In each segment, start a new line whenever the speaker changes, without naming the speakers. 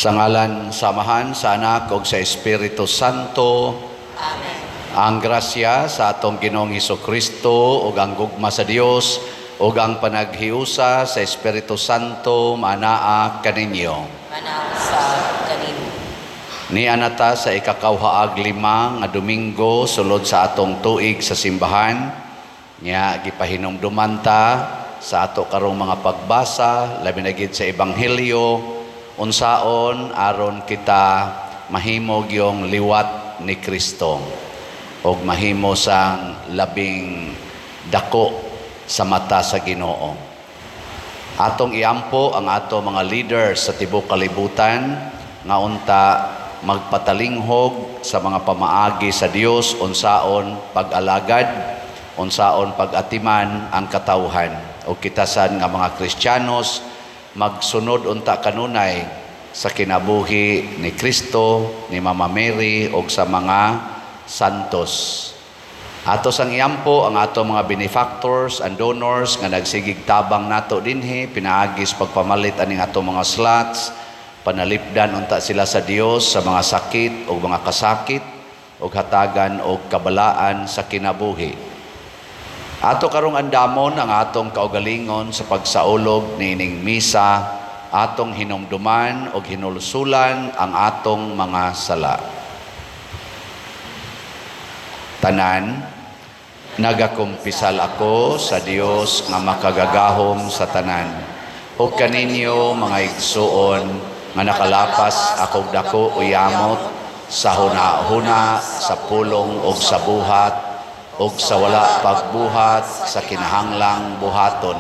Sa ngalan sa Amahan, sa Anak ug sa Espiritu Santo.
Amen.
Ang grasya sa atong Ginoong Kristo ug ang gugma sa Dios ug ang panaghiusa sa Espiritu Santo manaa kaninyo.
Manaa usab kanimo.
Nia na ta sa ikakawhaag lima nga Domingo sulod sa atong tuig sa simbahan. Nya gipahinumduman ta sa ato karong mga pagbasa, labi na gid sa Ebanghelyo, unsaon aron kita mahimo gyung liwat ni Kristo ug mahimo sang labing dako sa mata sa Ginoo. Atong iampo ang ato mga leaders sa tibuok kalibutan nga unta magpatalinghog sa mga pamaagi sa Dios, unsaon pag-alagad, unsaon pag-atiman ang katawhan, ug kita sad nga mga Kristiyanos magsunod unta kanunay sa kinabuhi ni Kristo, ni Mama Mary ug sa mga santos. Ato sang iampo ang ato mga benefactors and donors nga nagsigig tabang nato dinhi pinaagi sa pagpamalit aning ato mga slots. Panalipdan unta sila sa Dios sa mga sakit o mga kasakit ug hatagan og kabalaan sa kinabuhi. Ato karong andamon ang atong kaugalingon sa pagsaulog niining misa, atong hinumduman og hinulsulan ang atong mga sala. Tanan, nagakumpisal ako sa Dios nga makagagahom sa tanan ug kaninyo, mga igsuon, nga nakalapas akog dako o yamot sa huna-huna, sa pulong ug sa buhat ug sa wala pagbuhat sa kinahanglang buhaton,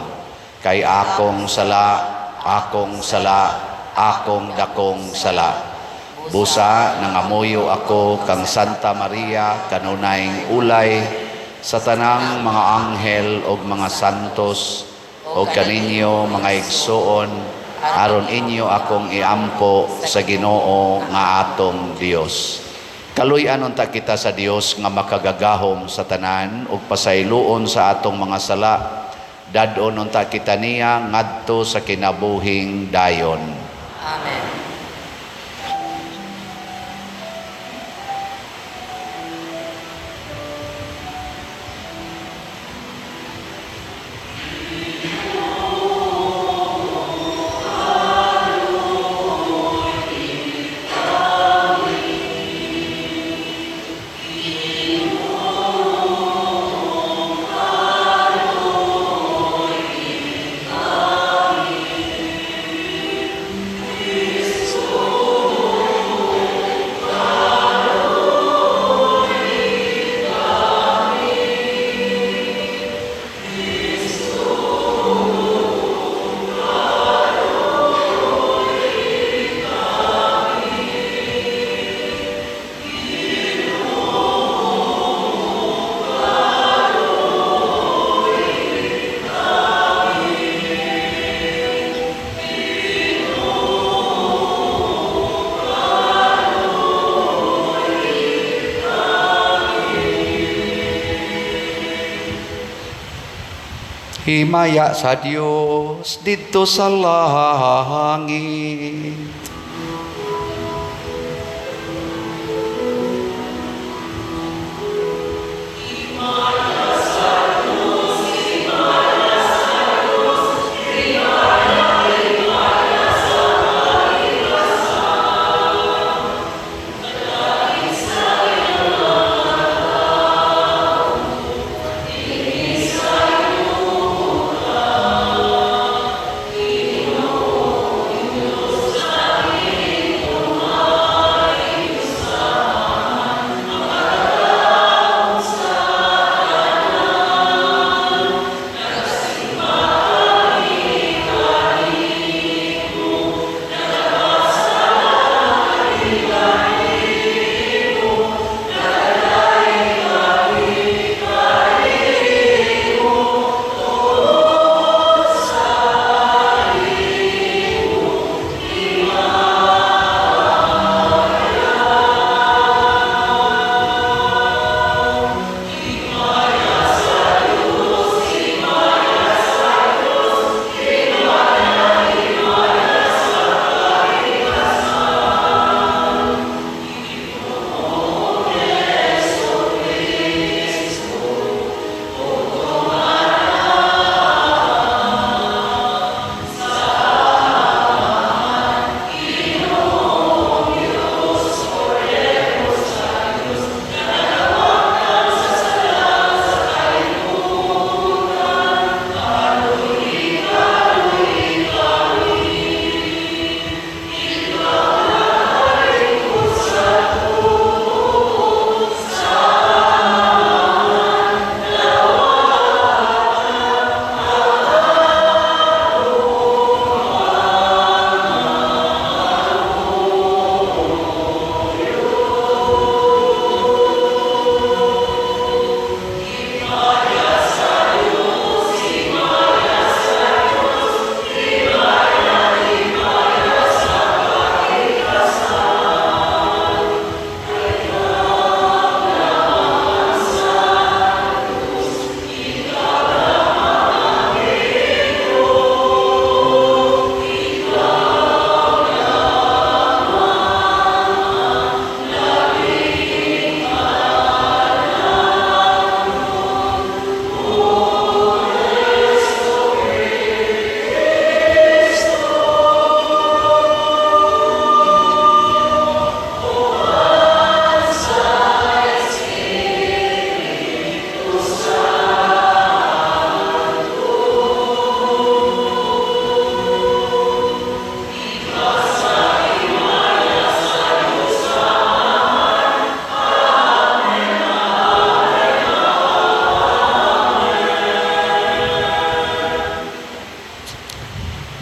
kay akong sala, akong sala, akong dakong sala. Busa nangamuyo ako kang Santa Maria, kanunayng ulay, sa tanang mga anghel ug mga santos, ug kaninyo, mga igsuon, aron inyo akong iampo sa Ginoo nga atong Dios. Kaluy-an unta kita sa Dios nga makagagahom sa tanan ug pasayloon sa atong mga sala. Dad-on unta kita niya ngadto sa kinabuhing dayon.
Amen.
Himaya sa Dios didto sa langit.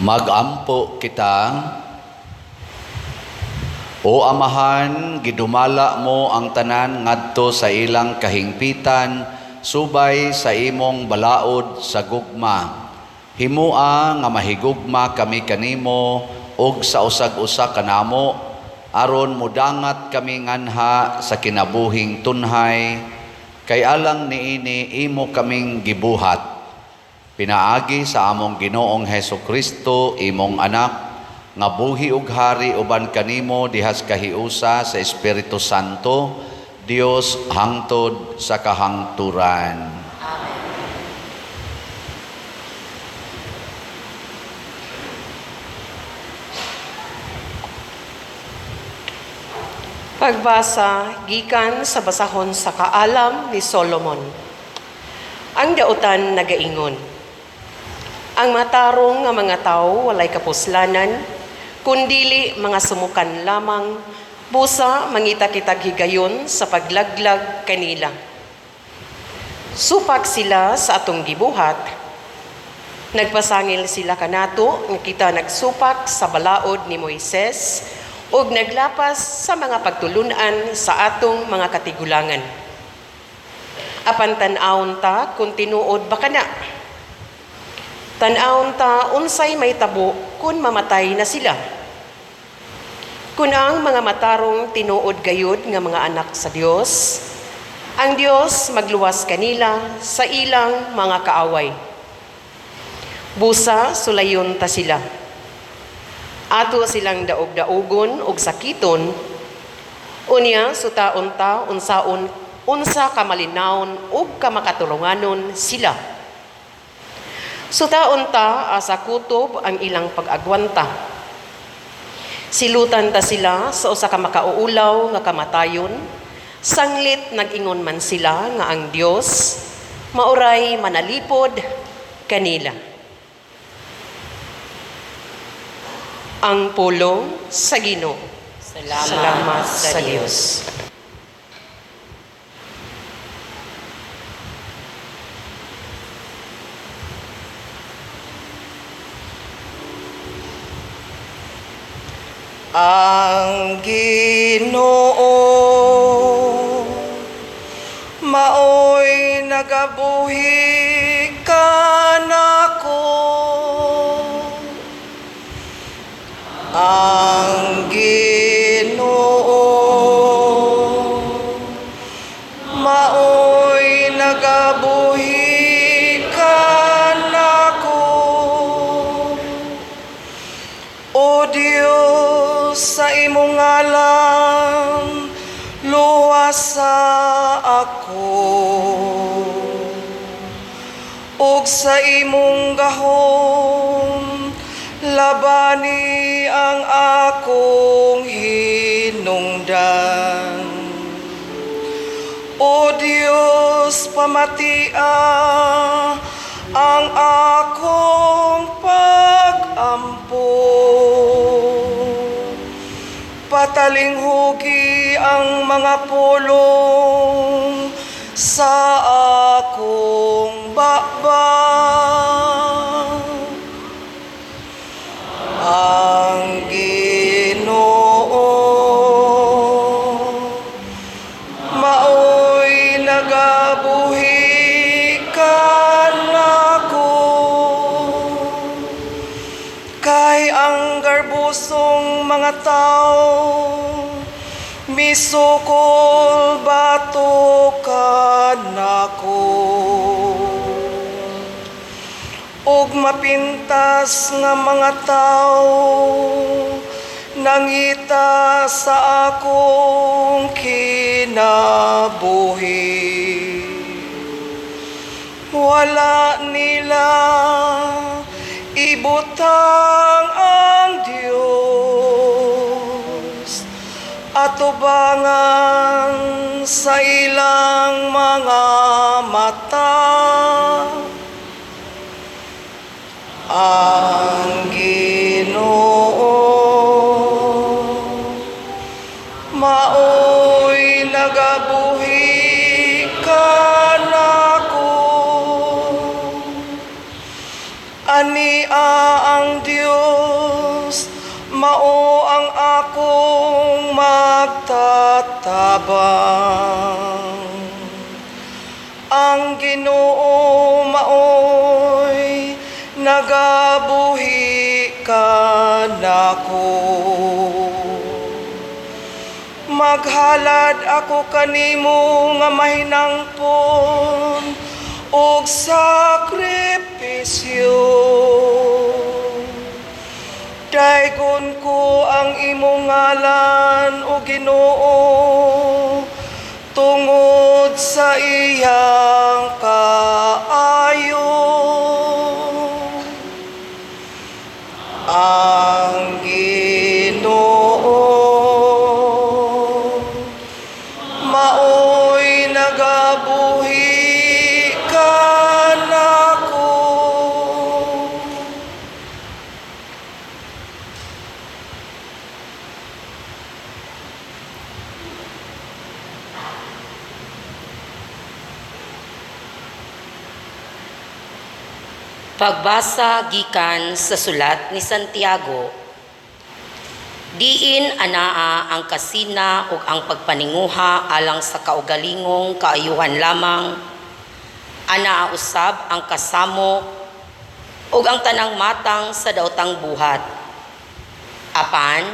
Magampo kita. O Amahan, gidumala mo ang tanan ngadto sa ilang kahingpitan, subay sa imong balaod sa gugma. Himua nga mahigugma kami kanimo ug sa usag-usa kanamo, aron mudangat kami nganha sa kinabuhing tunhay, kay alang niini imo kaming gibuhat. Pinaagi sa among Ginoong Heso Kristo, imong anak, nga buhi ug hari uban kanimo dihas kahiusa sa Espiritu Santo, Dios hangtod sa kahangturan.
Amen.
Pagbasa gikan sa basahon sa Kaalam ni Solomon. Ang dautan nagaingon: Ang matarong nga mga tawo walay kapuslanan, kundili mga sumukan lamang, busa mangita kitag higayon sa paglaglag kanila. Supak sila sa atong gibuhat. Nagpasangil sila kanato nga kita nagsupak sa balaod ni Moises ug naglapas sa mga pagtulunan sa atong mga katigulangan. Apan tan-awon ta kung tinuod ba kana. Tan-awon ta unsay mahitabo kun mamatay na sila. Kun ang mga matarong tinuod gayud nga mga anak sa Dios, ang Dios magluwas kanila sa ilang mga kaaway. Busa sulayon ta sila. Ato silang daog-daogon ug sakiton, unya sutaon ta unsaon unsa ka malinawon ug ka makaturunganon sila. Sutaon ta asa kutob ang ilang pag-agwanta. Silutan ta sila sa usa ka makauulaw nga kamatayon, sanglit nag-ingon man sila nga ang Dios maoray manalipod kanila. Ang pulong sa Ginoo.
Salamat,
Salamat
sa
sa
Dios.
Dios.
Ang Ginoo maoy nagabuhi kanako. Ang Ginoo maoy nagabuhi kanako. O Dios, sa imong ngalan, luwasa ako. Ug sa imong gahom, labani ang akong hinungdan. O Dios, pamatia ang akong pag-ampo. Patalinghugi ang mga pulong sa akong baba. Ang Ginoo maoy nagabuhi kanako. Kay ang garbusong mga tao misukol bato kanako. Ug mapintas nga mga tao nangita sa akong kinabuhi. Wala nila ibutang ang Dios atubangan sa ilang mga mata. Ang Ginoo maoy nagabuhi kanako. Ani ang Dios, mao ang akong magtatabang. Ang Ginoo maoy nagabuhi kanako. Maghalad ako kanimo nga mahinangpon og sakripisyo. Daygon ko ang imong ngalan, o Ginoo, tungod sa iyang kaayo. Ang Ginoo maoy nagabuhi kanako.
Pagbasa gikan sa sulat ni Santiago. Diin anaa ang kasina ug ang pagpaninguha alang sa kaugalingong kaayuhan lamang, anaa usab ang kasamok ug ang tanang matang sa daotang buhat. Apan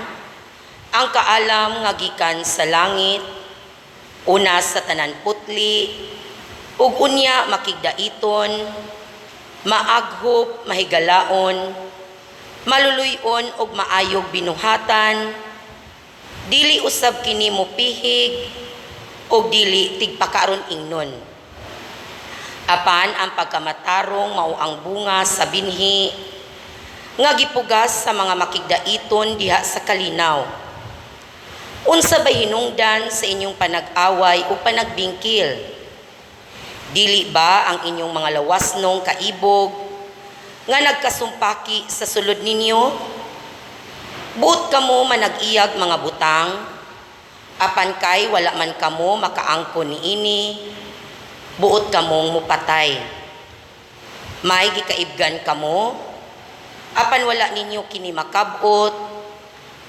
ang kaalam nga gikan sa langit, una sa tanan putli, ug unya makigdaiton, maaghop, mahigalaon, maluluy-on ug maayog binuhatan, dili usab kini mopihig ug dili tigpakaron ingnon. Apan ang pagkamatarong mao ang bunga sa binhi nga gipugas sa mga makigdaiton diha sa kalinaw. Unsa bay hinungdan sa inyong panag-away o panagbingkil? Dili ba ang inyong mga lawasnong kaibog nga nagkasumpaki sa sulod ninyo? Buot kamo manag-iyag mga butang, apan kay wala man kamo makaangkon niini, buot kamong mupatay. May gikaibgan kamo, apan wala ninyo kini makab-ot,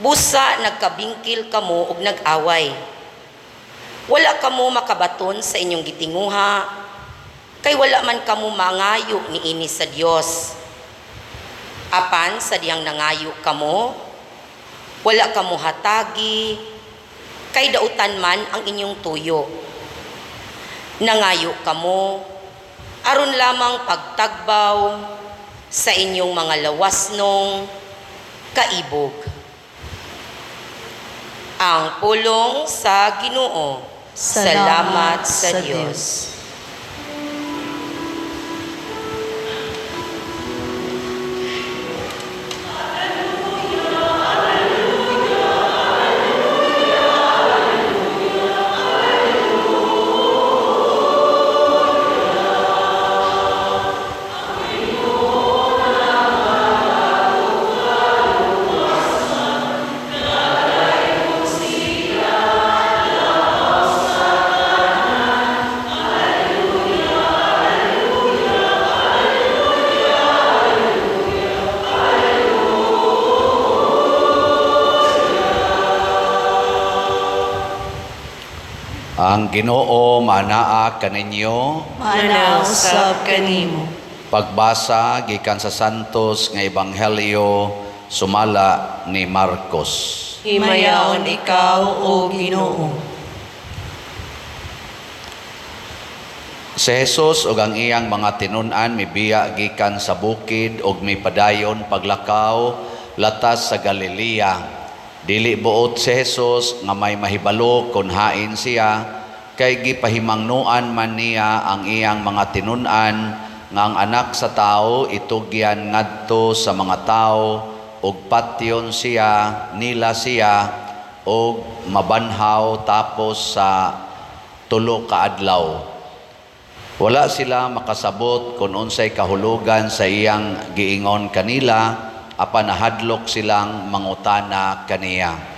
busa nagkabingkil kamo ug nag-away. Wala kamo makabaton sa inyong gitinguha, kay wala man kamo mangayo niini sa Dios. Apan sa dihang nangayo kamo, wala kamo hatagi, kay dautan man ang inyong tuyo. Nangayo kamo, aron lamang pagtagbaw sa inyong mga lawasnong kaibog. Ang pulong sa Ginoo. Salamat sa Dios.
Ang Ginoo manaa kaninyo.
Manaa usab kanimo.
Pagbasa gikan sa Santos nga Ebanghelyo sumala ni Marcos.
Himayaon ikaw, O Ginoo.
Si Jesus ug ang iyang mga tinun-an mibiya gikan sa bukid ug mipadayon paglakaw latas sa Galilea. Dili buot si Jesus nga may mahibalo kon hain siya, kay gipahimangnoan man niya ang iyang mga tinun-an nga ang anak sa tao itugyan ngadto sa mga tao ug patyon siya nila siya ug mabanhaw tapos sa 3 ka adlaw. Wala sila makasabot kung unsay kahulugan sa iyang giingon kanila, apan nahadlok silang mangutana kaniya.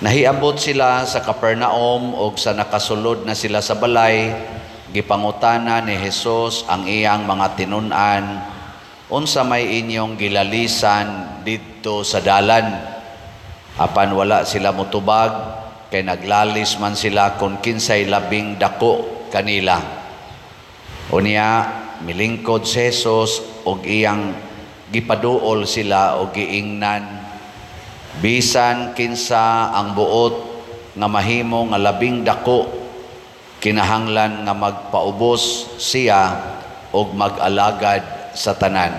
Nahiabot sila sa Capernaum og sa nakasulod na sila sa balay, gipangutana ni Jesus ang iyang mga tinun-an, Unsa may inyong gilalisan didto sa dalan? Apan wala sila motubag kay naglalis man sila kung kinsay labing dako kanila. Unya milingkod si Jesus og iyang gipaduol sila og giingnan, bisan kinsa ang buot nga mahimo nga labing dako, kinahanglan nga magpaubos siya og mag-alagad sa tanan.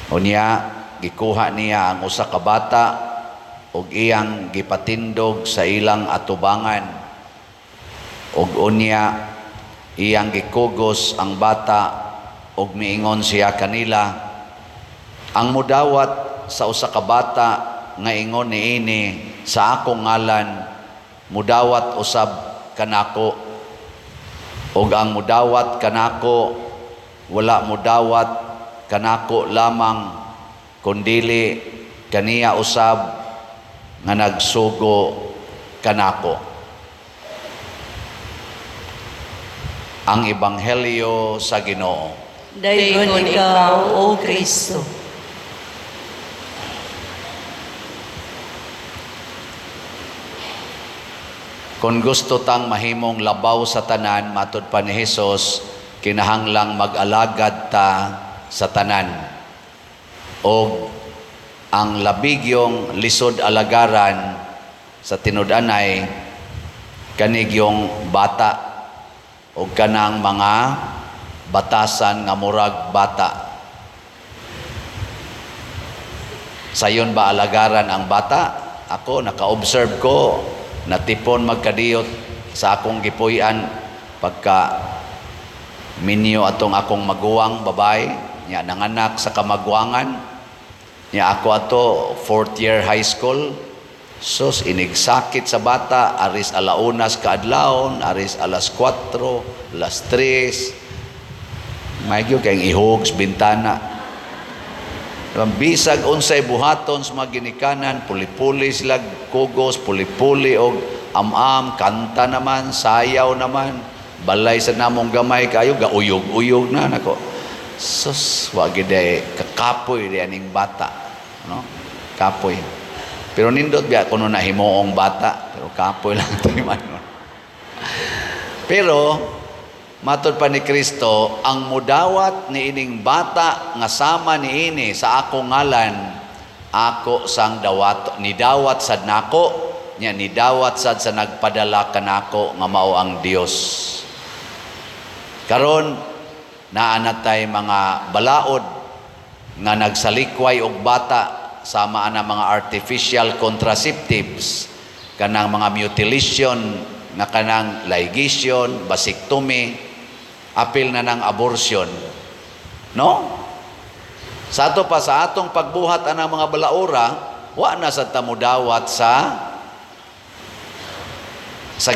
Unya gikuha niya ang usa ka bata ug iyang gipatindog sa ilang atubangan. Ug unya iyang gikugos ang bata ug miingon siya kanila, ang mudawat sa usa ka bata nga ingon niini sa akong ngalan, mudawat usab kanako, ug ang mudawat kanako, wala mudawat kanako lamang, kundili kaniya usab nga nagsugo kanako. Ang Ebanghelyo sa Ginoo.
Daygon ikaw, O Kristo.
Kung gusto tang mahimong labaw sa tanan, matud pa ni Hesus, kinahanglang mag-alagad ta sa tanan. Og ang labigyong lisod alagaran sa tinud-anay kanigyong bata o kanang mga batasan nga murag bata. Sayon ba alagaran ang bata? Ako, naka-observe ko, natipon magkadiyot sa akong gipuy-an pagka minyo atong akong maguwang babae, nya nanganak sa kamaguangan, nya ako ato fourth year high school. Sus, inigsakit sa bata, aris alaunas kaadlawon, aris alas 4, alas 3. May gyud kayong ihugs bintana. Bisag unsay buhaton sa mga ginikanan, puli-puli sila kugos, puli-puli og am-am, kanta naman, sayaw naman, balay sa namong gamay kayo, gauyog-uyog na nako. Sus, wa gid ay kakapoy di aning bata, no? Kapoy. Pero nindot biya kuno na himuong bata, pero kapoy lang ito man. Pero matod pa ni Kristo, ang mudawat ni ining bata nga sama niini sa akong ngalan, ako sang dawat, nidawat sad nako, nya nidawat sad sa nagpadala kanako nga mao ang Dios. Karon naa na tay mga balaod nga nagsalikway og bata sama ana mga artificial contraceptives, kanang mga mutilation nga kanang ligation, vasectomy, apil na ng abortion. No? Sa ato pa, sa atong pagbuhat anang mga balaura, wa na sad ta mudawat sa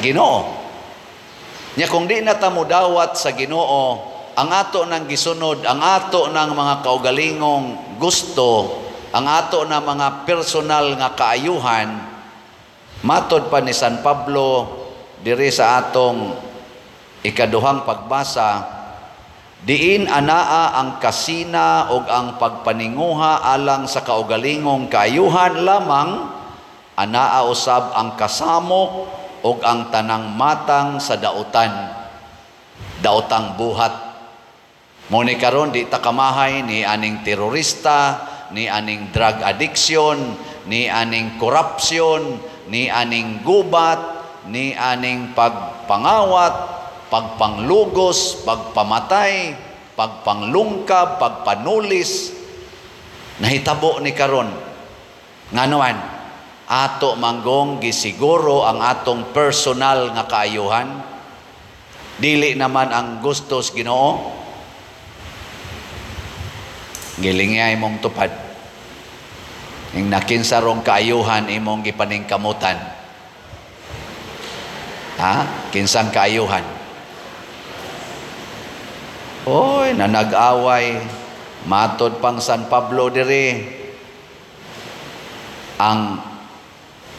Ginoo. Nya kung di na ta mudawat sa Ginoo, ang ato nang gisunod, ang ato nang mga kaugalingong gusto, ang ato na mga personal nga kaayuhan, matod pa ni San Pablo diri sa atong ikaduhang pagbasa, diin anaa ang kasina og ang pagpaninguha alang sa kaugalingong kaayuhan lamang, anaa usab ang kasamok og ang tanang matang sa dautan, daotang buhat. Muni karon di ta kamahay ni aning terorista, ni aning drug addiction, ni aning corruption, ni aning gubat, ni aning pagpangawat, pagpanglugos, pagpamatay, pagpanglungkab, pagpanulis. Nahitabo ni karon. Nganuan, ato manggong gisiguro ang atong personal nga kaayuhan. Dili naman ang gustos Ginoo. Gilingay imong tupad. Ing nakinsarong kaayuhan imong gipaningkamutan. Ha? Kinsang kaayuhan? Oy, nanag-away. Matod pang San Pablo diri. Ang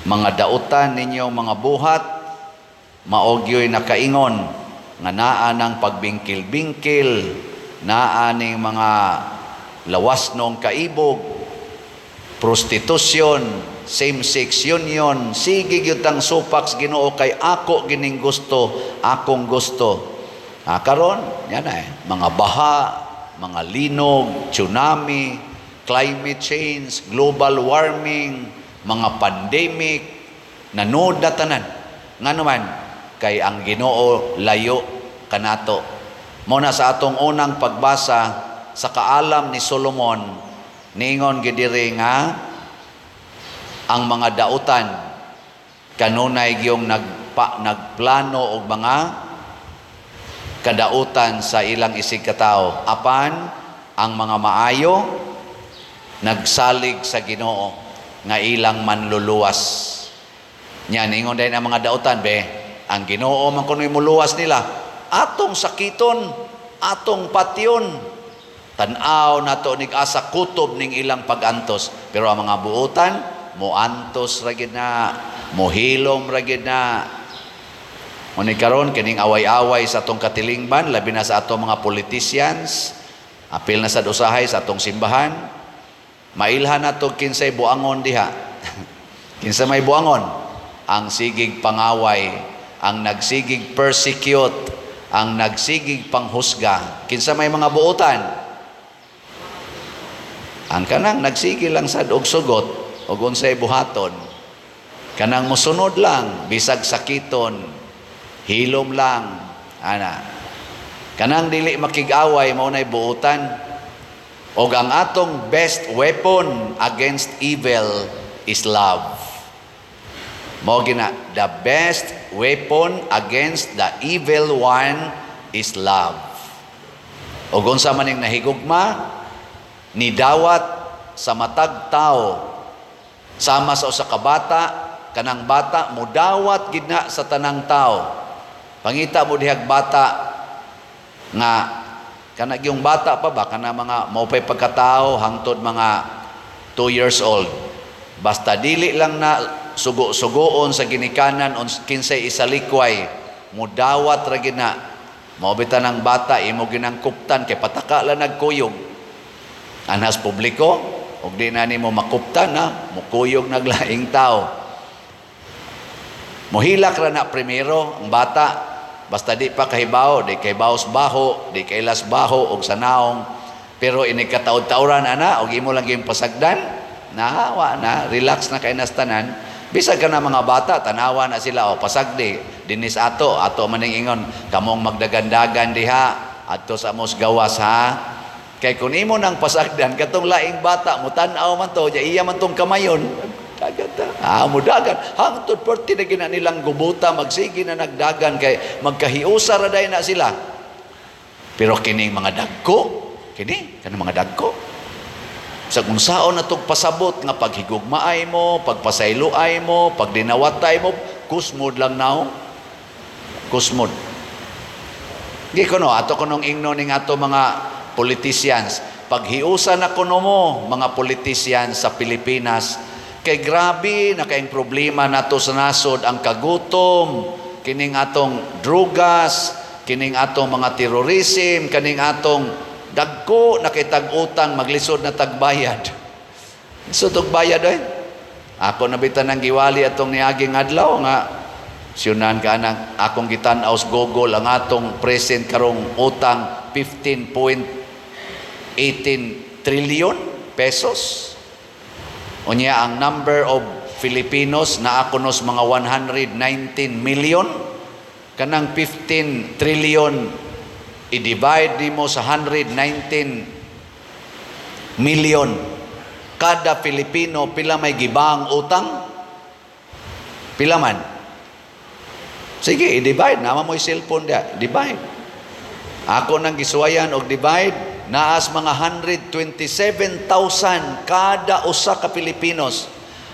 mga dautan ninyong mga buhat, maogyo'y nakaingon nga naa ng pagbingkil-bingkil, naa ning mga Lawas nong kaibog, prostitution, same-sex union, sige gyud tang supak sa Ginoo kay ako gining gusto, akong gusto. Ah, karon, yan na eh, mga baha, mga linog, tsunami, climate change, global warming, mga pandemic, nanood na tanan. Nga naman, kay ang Ginoo layo kanato. Mao na sa atong unang pagbasa sa kaalam ni Solomon, niingon gyud diri nga ang mga dautan kanunay gyung nagplano og mga kadautan sa ilang isig katao, apan ang mga maayo nagsalig sa Ginoo nga ilang manluluwas. Nya ningon din ang mga dautan, be, ang Ginoo man kuno'y muluwas nila, atong sakiton, atong patyon, tan-aw nato nig asa kutob ning ilang pagantos. Pero ang mga buotan moantos ra gid na, mohilom ra gid na. Ngunit karon kining away-away sa atong katilingban, labi na sa atong mga politicians, apil na sad usahay sa atong simbahan, mailhan nato kinsay buangon diha. Kinsa may buangon? Ang sigig pangaway, ang nagsigig persecute, ang nagsigig panghusga. Kinsa may mga buotan? Ang kanang nagsige lang sad og sugot og unsay buhaton. Kanang mosunod lang bisag sakiton, hilom lang ana. Kanang dili makig-away mao nay buotan. Og ang atong best weapon against evil is love. Mao gina, the best weapon against the evil one is love. Og unsa man ning nahigugma, nidawat sa matag tao sama sa usa ka bata, kanang bata mudawat gid na sa tanang tao. Pangita mo dihag bata nga kana yung bata pa ba, kana mga maupay pagkatao hangtod mga 2 years old. Basta dili lang na sugo-sugoon sa ginikanan on kinsay isalikway, mudawat ra gid na. Mao bitaw ng bata imo ginang kuptan kay pataka lang nagkuyog. Anhas publiko og di na nimo makuptan na mukuyog naglaing tao. Mohilak ra na primero ang bata, basta di pa kahibaw, di kahibaw sa baho, di kailas baho og sa naong, pero ini kataod-taoran ana og imo lang gyud pasagdan, nahawa na, relax na kay nas tanan. Bisag ka na mga bata, tanawa na sila, o pasagdi dinis ato, ato maning ingon kamong magdagandagan diha adto sa amos gawas ha. Kay kun imo nang pasagdan katong laing bata, mutan-aw man to, iya man tong kamayon, dagan ta. Ah, mudagan. Hangtod perti na gina nilang gubuta, magsige na nagdagan kay magkahiusa ra day na sila. Pero kining mga dagko, kini kanang mga dagko. Sa kung saon na tog pasabot nga paghigugmaay mo, pagpasayloay mo, pagdinawatay mo, kusmod lang now. Kusmod. Di ko no, ato ko nung ingno ning ato mga politicians. Paghiusa na kuno mo, mga politicians sa Pilipinas, kay grabe na kayong problema nato sa nasod, ang kagutom, kining atong drugas, kining atong mga terorism, kining atong dagko na kay tag-utang, maglisod na tagbayad. Lisod og bayad eh. Ako nabitan ng giwali atong niaging adlaw nga siyunan ka nang akong gitan-aw sa Google ang atong present karong utang 15.18 trillion pesos. Unya ang number of Filipinos na ako nos mga 119 million, kanang 15 trillion i-divide nimo sa 119 million. Kada Filipino pila may gibang utang? Pila man? Sige, i-divide. Nama mo'y cellphone dia. Divide. Ako nang gisuwayan og divide, naas mga 127,000 kada usa ka Pilipinos.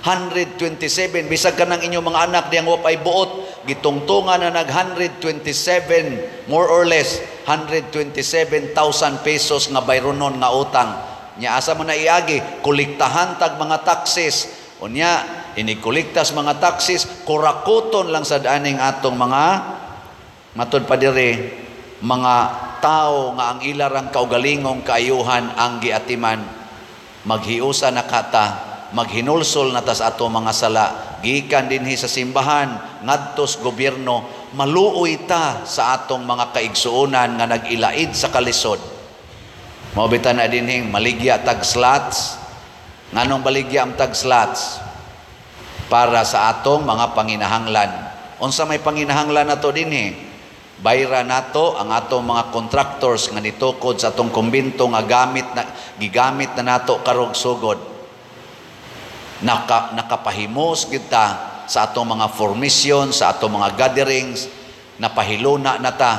127. Bisag ka ng inyong mga anak diyang wapay buot, gitungtungan na nag 127, more or less, 127,000 pesos nga bayronon nga utang. Nya asa mo na iagi, kolektahan tag mga taxes. Unya, inikolektas mga taxes, kurakuton lang sa daaning atong mga matud pa diri. Mga tao nga ang ilarang kaugalingong kaayuhan ang giatiman. Maghiusa na kata, maghinulsol na tas ato mga sala gikan dinhi sa simbahan ngadtos gobyerno. Maluoy ta sa atong mga kaigsuonan nga nag-ilaid sa kalisod. Mao bitaw na dinhing maligya tag slots. Nganong baligya ang tag slots? Para sa atong mga panginahanglan. Unsa may panginahanglan nato dinhi? Bayra nato ang atong mga contractors nga nitukod sa atong kumbento nga gamit na gigamit na nato karong sugod. Nakapahimos kita sa atong mga formation, sa atong mga gatherings, napahiluna na ta,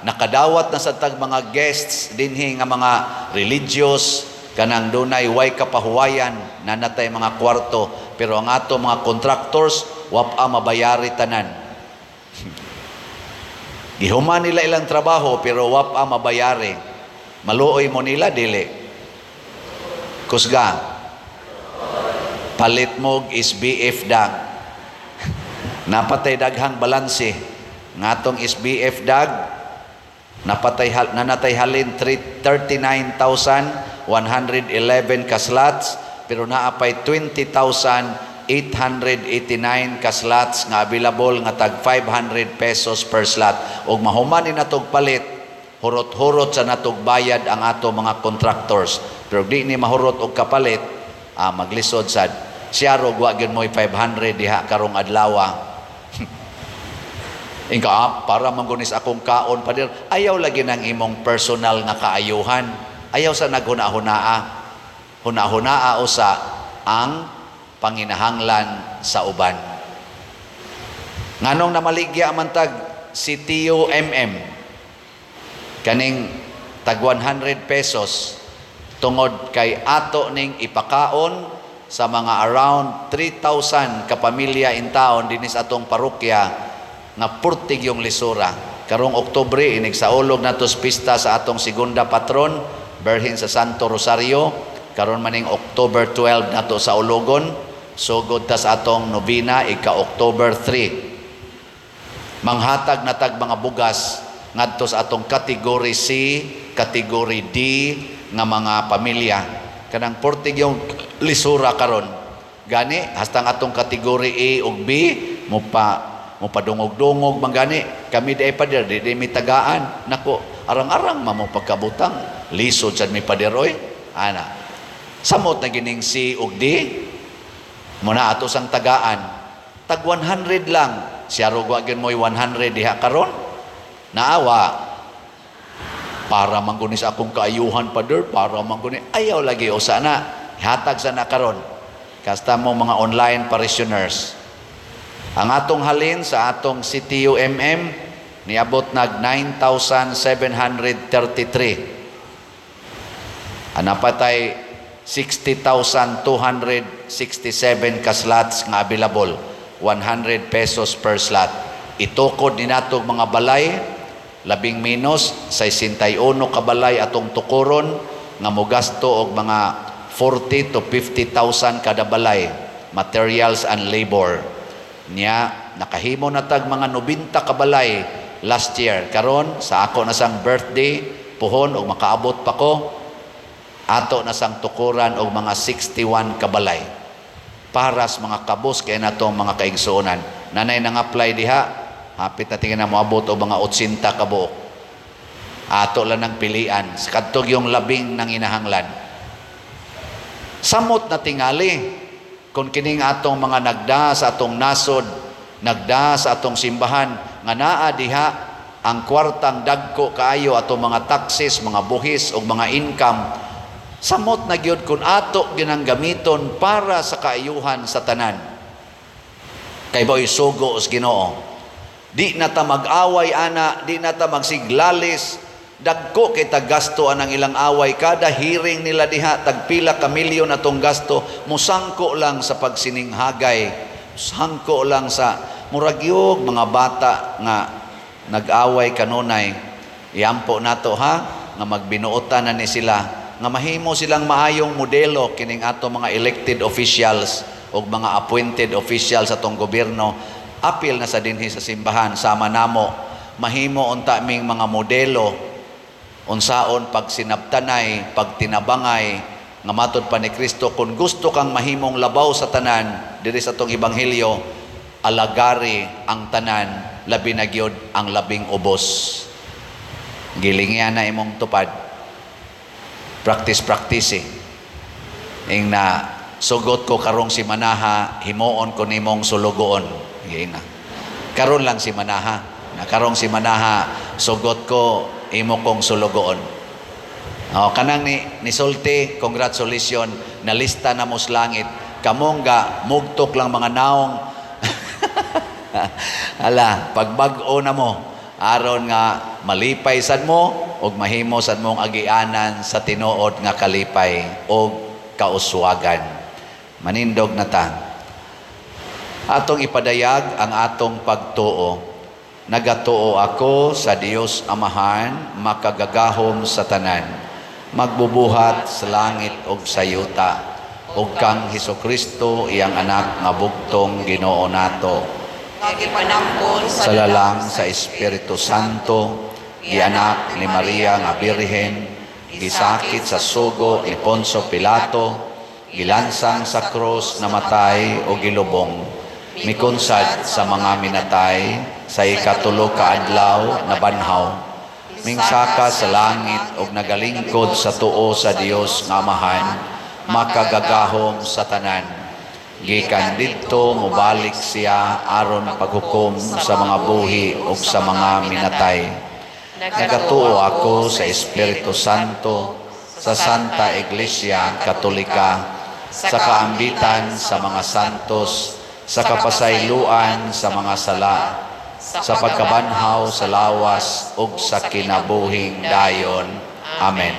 nakadawat na sa tag mga guests dinhi nga mga religious, kanang dunay way kapahuwayan na natay mga kwarto, pero ang ato mga contractors wa pa mabayari tanan. Gihuman nila ilang trabaho pero wa pa mabayari. Maluoy mo nila, dili? Kusga. Palit mo'g SBF dag. Napatay daghang balanse. Ngatong SBF dag napatay nanatay halin 39,111 ka slots, pero naapay 20,889 ka slots nga available nga tag 500 pesos per slot. Og mahuman ni natog palit, hurot-hurot sa natog bayad ang ato mga contractors. Pero di ni mahurot og kapalit, maglisod sad. Siya rog wa gyud mo'y 500 diha karong adlaw. Inka, para manggunis akong kaon, pader, ayaw lagi ng imong personal nga kaayuhan. Ayaw sa naghuna-hunaa. Huna-hunaa usa ang panginahanglan sa uban. Nganong namaligya man tag CTU MM kaning tag 100 pesos? Tungod kay ato ning ipakaon sa mga around 3,000 kapamilya in town dinis atong parokya nga purtig yung lisura. Karong Oktubre, inig saulog natos pista sa atong segunda patron, Berhin sa Santo Rosario. Karon maning October 12 nato sa ulogon, sugod ta sa atong novena ika October 3. Manghatag na tag mga bugas ngadto sa atong category C, category D nga mga pamilya. Kanang purtig yung lisura karon. Gani hastang atong category A ug B mo pa mopadungog-dungog man gani kami di ay, pader, di, di mi tagaan nako, arang-arang mamo pagkabutang, lisod sad mi, pader, oy, ana. Samot na gining C ug D mo na ato sang tagaan tag 100 lang. Siya rog wa gyud mo'y 100 diha karon. Naawa, para manggunis akong kaayuhan, pader, para mangguni. Ayaw lagi usa na hatag sa na karon. Kasta mo mga online parishioners, ang atong halin sa atong CTUMM niabot nag 9,733. Anapatay 60,267 ka slots nga available, 100 pesos per slot. Itukod ni natog mga balay, labing menos 61 ka balay atong tukuron nga mogasto og mga 40 to 50,000 kada balay, materials and labor. Nya nakahimo na tag mga 90 ka balay last year. Karon sa ako na sang birthday puhon, og makaabot pa ko, ato na sang tukuran og mga 61 ka balay para sa mga kabos kay natong mga kaigsuonan. Nanay nang apply diha, hapit na tingin na moabot og mga 80 ka buok. Ato lang ng pilian sa kadtog yung labing nang inahanglan. Samot na tingali kung kining atong mga nagda sa atong nasod, nagda sa atong simbahan, nga naa diha ang kwartang dagko kaayo, atong mga taxes, mga buhis ug mga income, samot na gyud kung ato ginang gamiton para sa kaayuhan sa tanan. Kay boy sugo os Ginoo. Di na ta mag-away ana, di na ta magsiglalis. Dagko kay gasto anang ilang away, kada hearing nila diha tagpila ka milyon atong gasto, musangko lang sa pagsininghagay, sangko lang sa muragyog mga bata nga nag-away kanunay. Iampo nato ha nga magbinuotan na ni sila, nga mahimo silang maayong modelo kining ato mga elected officials o mga appointed officials sa atong gobyerno, apil na sa dinhi sa simbahan sama namo. Mahimo unta ming mga modelo unsaon pagsinabtanay, pagtinabangay, nga matod pa ni Kristo, kung gusto kang mahimong labaw sa tanan diri sa atong ebanghelyo, alagari ang tanan, labi na gyud ang labing ubos. Gilingian na imong tupad. Practice, practice eh. Ing na sugot ko karong simanaha, himuon ko nimong sulugoon. Giing na. Karon lang simanaha. Na karong simanaha, sugot ko imo kong sulugoon. O, kanang ni nisulti, congratulations, nalista na mo sa langit. Kamong ga, mugtok lang mga naong. Ala, pagbag-o na mo, aron nga malipay sad mo ug mahimo sad mong agianan sa tinuod nga kalipay ug kauswagan. Manindog na ta. Atong ipadayag ang atong pagtuo. Nagatuo ako sa Dios Amahan, makagagahom sa tanan, magbubuhat sa langit ug sa yuta, ug kang Hesukristo, iyang anak nga bugtong Ginoo nato,
nga gipanangkon
sa lalang sa Espiritu Santo, gianak ni Maria nga Birhen, gisakit sa sugo ni Poncio Pilato, gilansang sa krus, namatay o gilubong, mikunsad sa mga minatay, sa ikatulo ka adlaw nabanhaw, mingsaka sa langit og nagalingkod sa tuo sa Dios nga Amahan, makagagahom sa tanan. Gikan didto mobalik siya aron paghukom sa mga buhi ug sa mga minatay. Nagatuo ako sa Espiritu Santo, sa Santa Iglesia Katolika, sa kaambitan sa mga santos, sa kapasayloan sa mga sala, sa pagkabanhaw sa lawas ug sa kinabuhing dayon. Amen.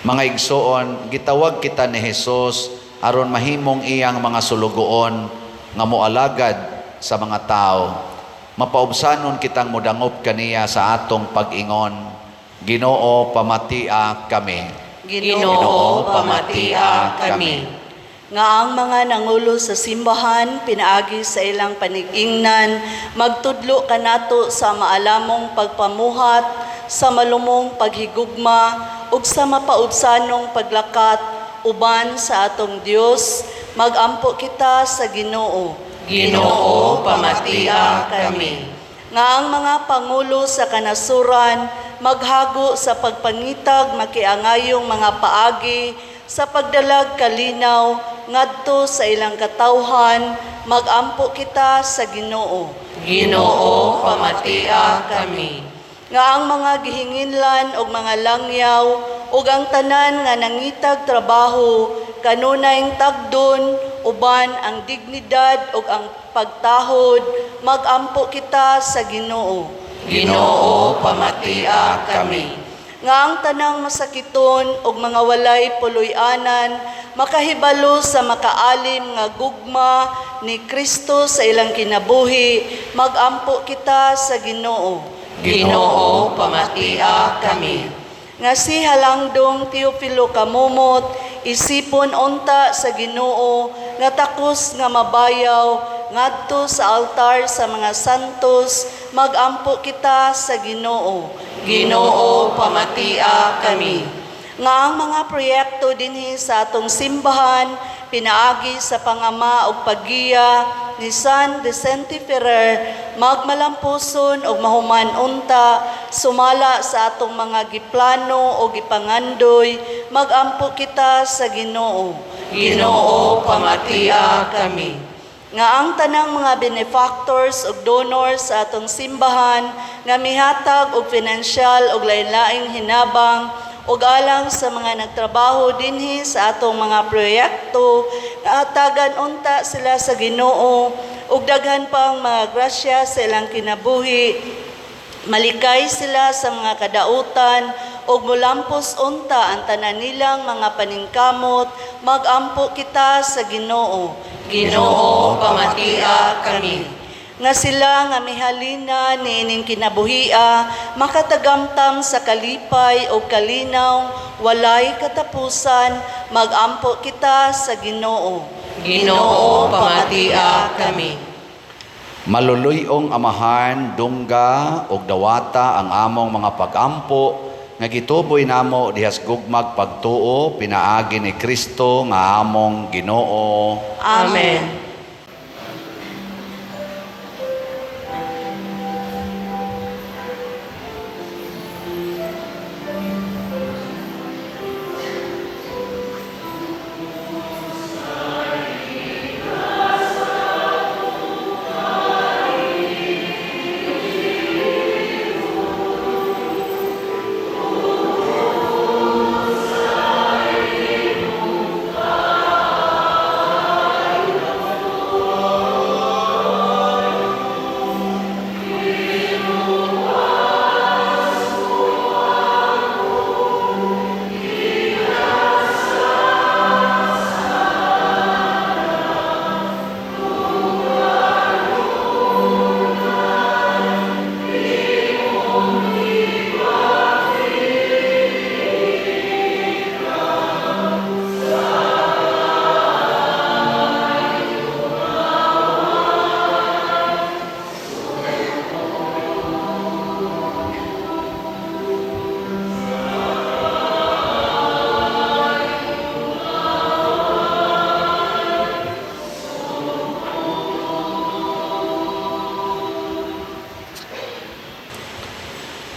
Mga igsoon, gitawag kita ni Hesus aron mahimong iyang mga sulugoon nga moalagad sa mga tao. Mapaubsanon kitang modangop kaniya sa atong pag-ingon, Ginoo, pamatia kami.
Ginoo, pamatia kami.
Nga ang mga nangulo sa simbahan pinaagi sa ilang panigingnan magtudlo kanato sa maalamong pagpamuhat, sa malumong paghigugma ug sa mapaubsanong paglakat uban sa atong Dios, magampo kita sa Ginoo.
Ginoo, pamatia kami.
Nga ang mga pangulo sa kanasuran maghago sa pagpangitag makiangayong mga paagi sa pagdalag kalinaw ngadto sa ilang katawhan, magampo kita sa Ginoo.
Ginoo, pamatia kami.
Nga ang mga gihinginlan og mga langyaw ug ang tanan nga nangitag trabaho kanunayng tagdon uban ang dignidad ug ang pagtahod, magampo kita sa Ginoo.
Ginoo, pamatia kami.
Nga ang tanang masakiton ug mga walay puloy-anan makahibalo sa makaalim nga gugma ni Kristo sa ilang kinabuhi, magampo kita sa Ginoo.
Ginoo, pamatia kami.
Nga si Halangdong Teofilo Camomot isipon unta sa Ginoo nga takos nga mabayaw ngadto sa altar sa mga santos, magampo kita sa Ginoo.
Ginoo, pamatia kami.
Nga ang mga proyekto dinhi sa atong simbahan pinaagi sa pangama ug paggiya ni San Vicente Ferrer magmalampuson ug mahuman unta sumala sa atong mga giplano o gipangandoy, magampo kita sa Ginoo.
Ginoo, pamatia kami.
Nga ang tanang mga benefactors ug donors sa atong simbahan nga mihatag og finansyal ug lain-laing hinabang ug alang sa mga nagtrabaho dinhi sa atong mga proyekto, nga hatagan unta sila sa Ginoo ug daghan pang mga grasya sa ilang kinabuhi, malikay sila sa mga kadautan ug molampos unta ang tanan nilang mga paningkamot, magampo kita sa Ginoo.
Ginoo, pamatia kami.
Nga sila nga mihalina niining kinabuhia makatagamtam sa kalipay o kalinaw walay katapusan, magampo kita sa Ginoo.
Ginoo, pamatia kami.
Maluluy-ong Amahan, dungga ug dawata ang among mga pagampo nga gituboy namo dihas gugmag pagtuo pinaagi ni Kristo nga among Ginoo.
Amen.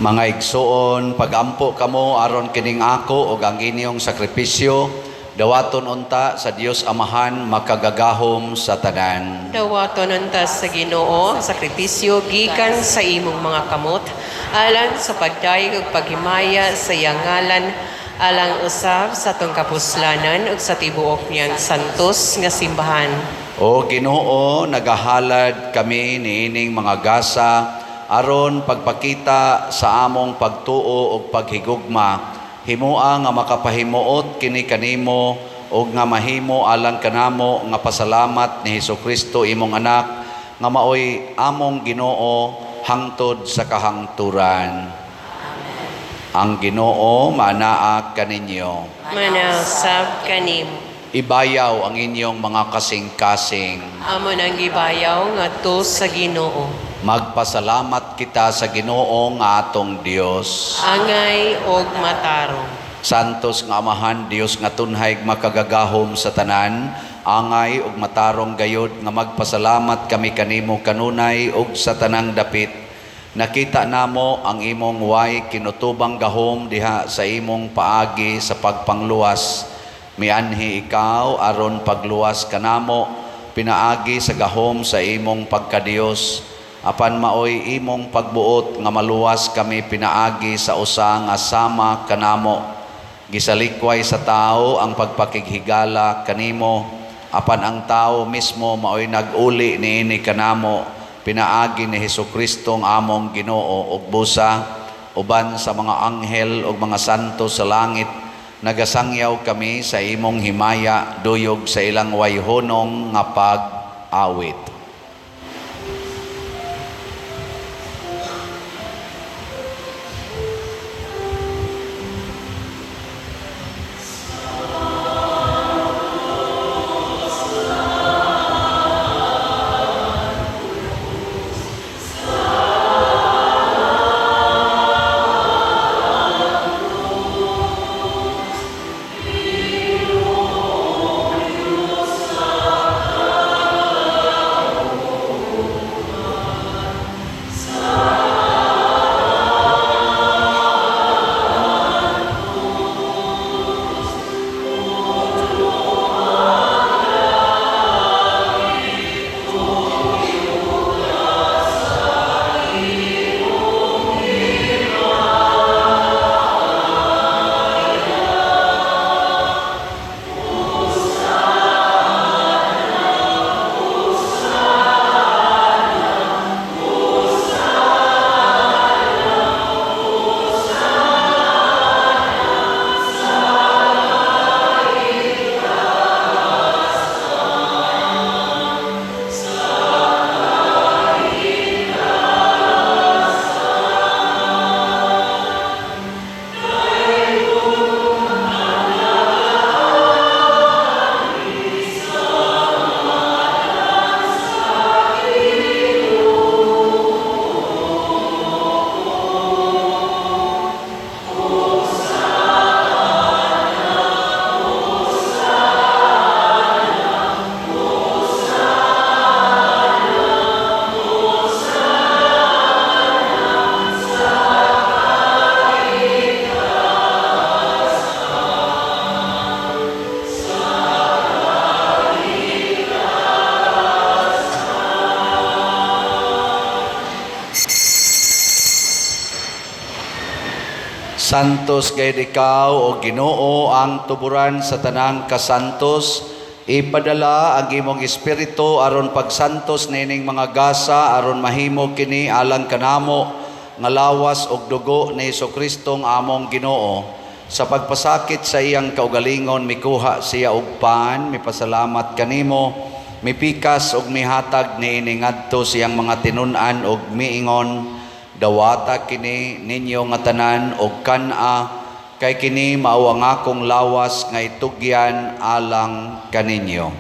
Mga igsoon, pagampo kamo aron kining ako ug ang inyong sakripisyo, dawaton unta sa Dios Amahan makagagahom sa tanan.
Dawaton unta sa Ginoo ang sakripisyo gikan sa imong mga kamot alang sa pagdayeg ug paghimaya sa iyang ngalan alang usab sa atong kapuslanan ug sa tibuok niyang santos nga simbahan.
O Ginoo, nagahalad kami niining mga gasa aron pagpakita sa among pagtuo ug paghigugma. Himoa nga makapahimuot kini kanimo ug nga mahimo alang kanamo nga pasalamat ni Hesukristo imong anak nga maoy among Ginoo hangtod sa kahangturan. Ang Ginoo manaa kaninyo.
Manasab kanimo.
Ibayaw ang inyong mga kasing-kasing.
Amo nang gibayaw ngadto sa Ginoo.
Magpasalamat kita sa Ginoo nga atong Dios.
Angay og matarong.
Santos nga Amahan, Dios nga tunhay makagagahom sa tanan, angay ug matarong gayod nga magpasalamat kami kanimo kanunay ug sa tanang dapit. Nakita namo ang imong way kinutubang gahom diha sa imong paagi sa pagpangluwas. Mianhi ikaw aron pagluwas kanamo pinaagi sa gahom sa imong pagkadiyos. Apan maoy imong pagbuot nga maluwas kami pinaagi sa usa nga sama kanamo. Gisalikway sa tao ang pagpakighigala kanimo, apan ang tao mismo maoy nag-uli niini kanamo pinaagi ni Hesukristo ang among Ginoo ug busa uban sa mga anghel ug mga santo sa langit nagasangyaw kami sa imong himaya duyog sa ilang wayhonong nga pag-awit. Santos gayud ikaw o Ginoo, ang tuburan sa tanang kasantos. Ipadala ang imong espiritu aron pagsantos nining mga gasa, aron mahimo kini alang kanamo nga lawas ug dugo ni Hesus-Kristong among Ginoo. Sa pagpasakit sa iyang kaugalingon, mikuha siya og pan, mipasalamat kanimo, mipikas ug mihatag niini ngadto siyang mga tinun-an ug miingon: "Dawata kini ninyo nga tanan og kan-a, kay kini mao ang akong lawas nga itugyan alang kaninyo."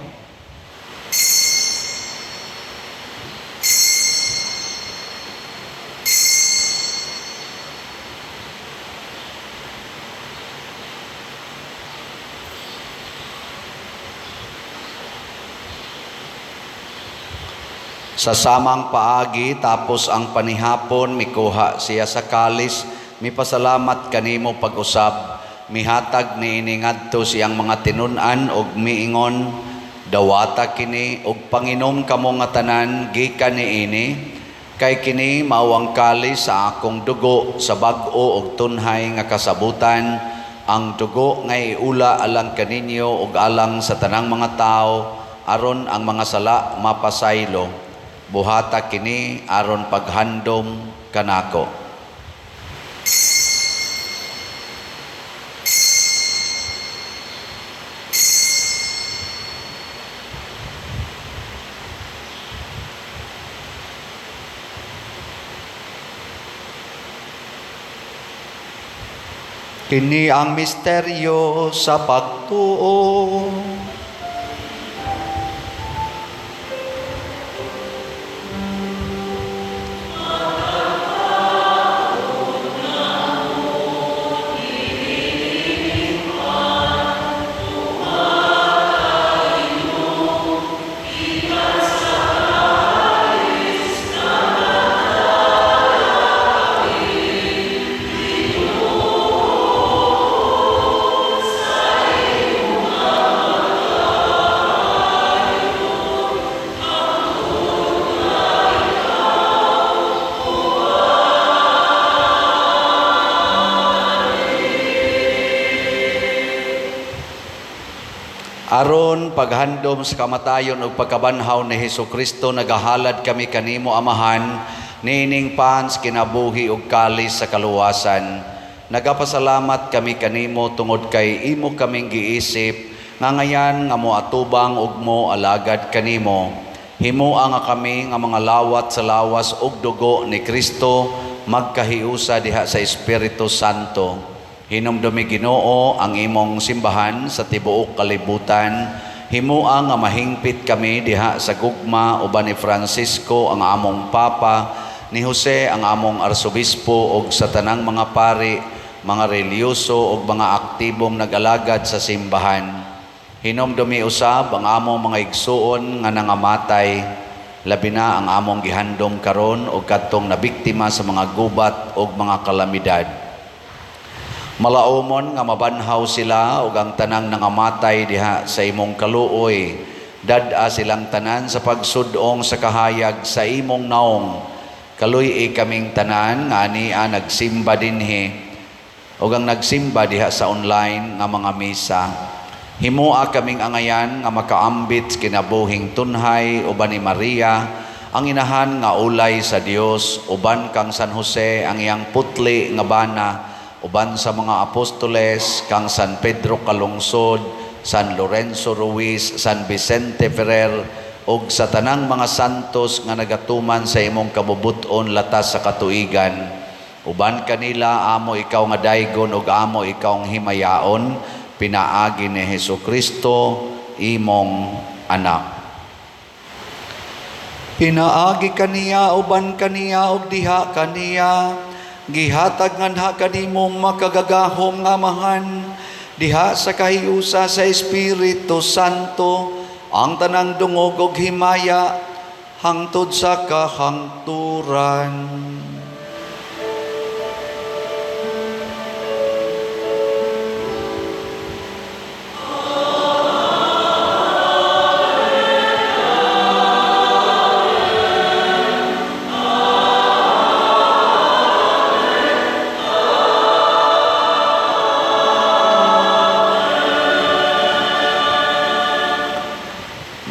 Sa samang paagi, tapos ang panihapon, mikuha siya sa kalis, mipasalamat kanimo pag-usab, mihatag niini ngadto siyang mga tinun-an og miingon: "Dawata kini og panginom kamo nga tanan gikan niini, kay kini mao ang kalis sa akong dugo sa bag-o og tunhay nga kasabutan, ang dugo nga iula alang kaninyo ug alang sa tanang mga tawo aron ang mga sala mapasaylo. Buhata kini aron paghandom kanako." Kini ang misteryo sa pagtuo. Aron paghandom sa kamatayon ug pagkabanhaw ni Hesus-Kristo, nagahalad kami kanimo, Amahan, niining pan sa kinabuhi ug kalis sa kaluwasan. Nagapasalamat kami kanimo tungod kay imo kaming giisip nga ngayan nga moatubang ug mo alagad kanimo. Himoa nga kami nga mga lawat sa lawas ug dugo ni Kristo magkahiusa diha sa Espiritu Santo. Hinumdumi, Ginoo, ang imong simbahan sa tibuok kalibutan. Himoa nga mahingpit kami diha sa gugma uban ni Francisco ang among Papa, ni Jose ang among Arsobispo ug sa tanang mga pari, mga relihiyoso ug mga aktibong nag-alagad sa simbahan. Hinumdumi usab ang among mga igsuon nga nangamatay, labi na ang among gihandom karon ug kadtong nabiktima sa mga gubat ug mga kalamidad. Malaumon nga mabanhaw sila ug ang tanang nangamatay diha sa imong kaluoy. Dad-a silang tanan sa pagsudong sa kahayag sa imong naong. Kaluy-i kaming tanan nga ania nagsimba dinhi ug ang nagsimba diha sa online nga mga misa. Himoa kaming angayan nga makaambit sa kinabuhing tunhay uban ni Maria, ang inahan nga ulay sa Dios, uban kang San Jose ang iyang putli nga bana, uban sa mga apostoles, kang San Pedro Calungsod, San Lorenzo Ruiz, San Vicente Ferrer, ug sa tanang mga santos nga nagatuman sa imong kabubut-on latas sa katuigan. Uban kanila amo ikaw nga daygon ug amo ikaw ang himayaon, pinaagi ni Hesus-Kristo imong anak. Pinaagi kaniya, uban kaniya, ug diha kaniya, gihatag nganha kanimong makagagahom nga Amahan diha sa kahiusa sa Espiritu Santo ang tanang dungog ug himaya hangtod sa kahangturan.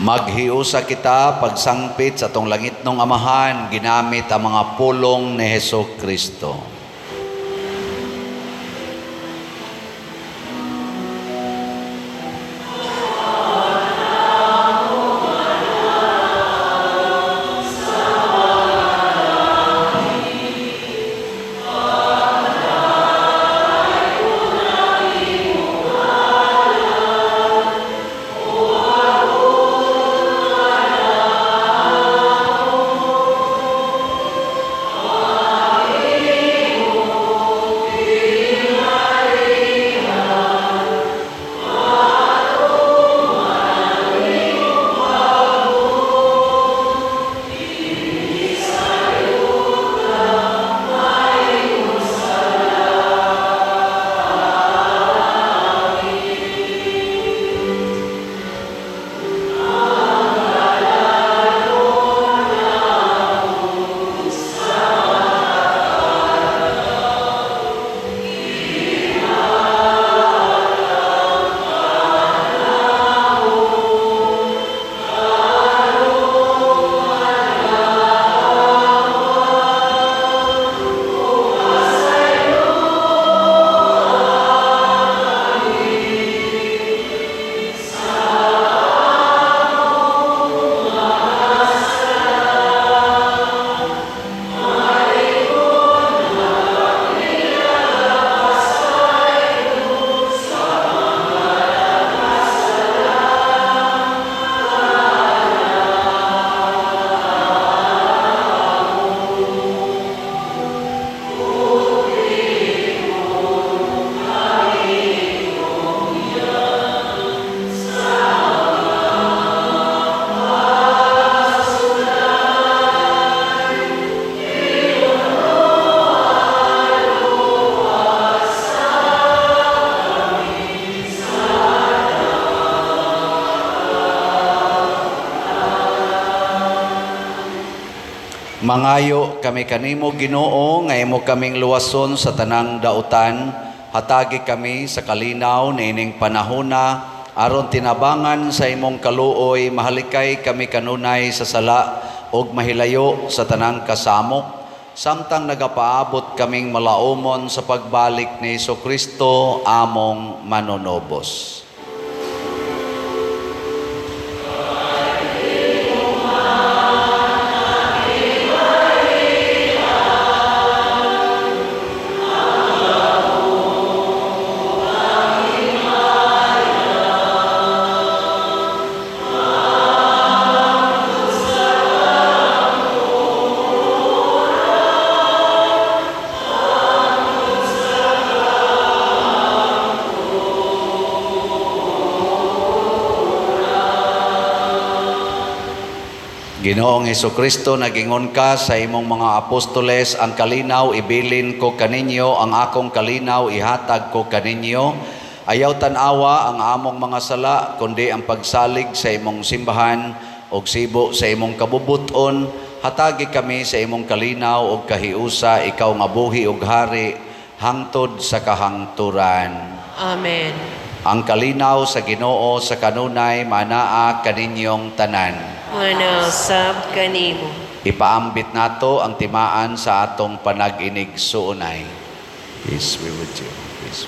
Maghiusa kita pagsangpit sa atong langitnong Amahan ginamit ang mga pulong ni Heso Kristo. Mangayo kami kanimo, Ginoo, nga imo kaming luwason sa tanang dautan. Hatagi kami sa kalinaw niining panahona aron tinabangan sa imong kaluoy mahalikay kami kanunay sa sala ug mahilayo sa tanang kasamok samtang nagapaabot kaming malaumon sa pagbalik ni Kristo among manunobos. Ginoong Kristo, nagingon ka sa imong mga apostoles, "Ang kalinaw ibilin ko kaninyo, ang akong kalinaw ihatag ko kaninyo." Ayaw tan-awa ang among mga sala, kundi ang pagsalig sa imong simbahan ug sibo sa imong kabubuton. Hatagi kami sa imong kalinaw ug kahiusa, ikaw nga buhi ug hari hangtod sa kahangturan.
Amen.
Ang kalinaw sa Ginoo sa kanunay manaa kaninyong tanan.
Manasab kanimo.
Ipaambit nato ang timaan sa atong panag-inigsuonay. Peace be with you. Peace.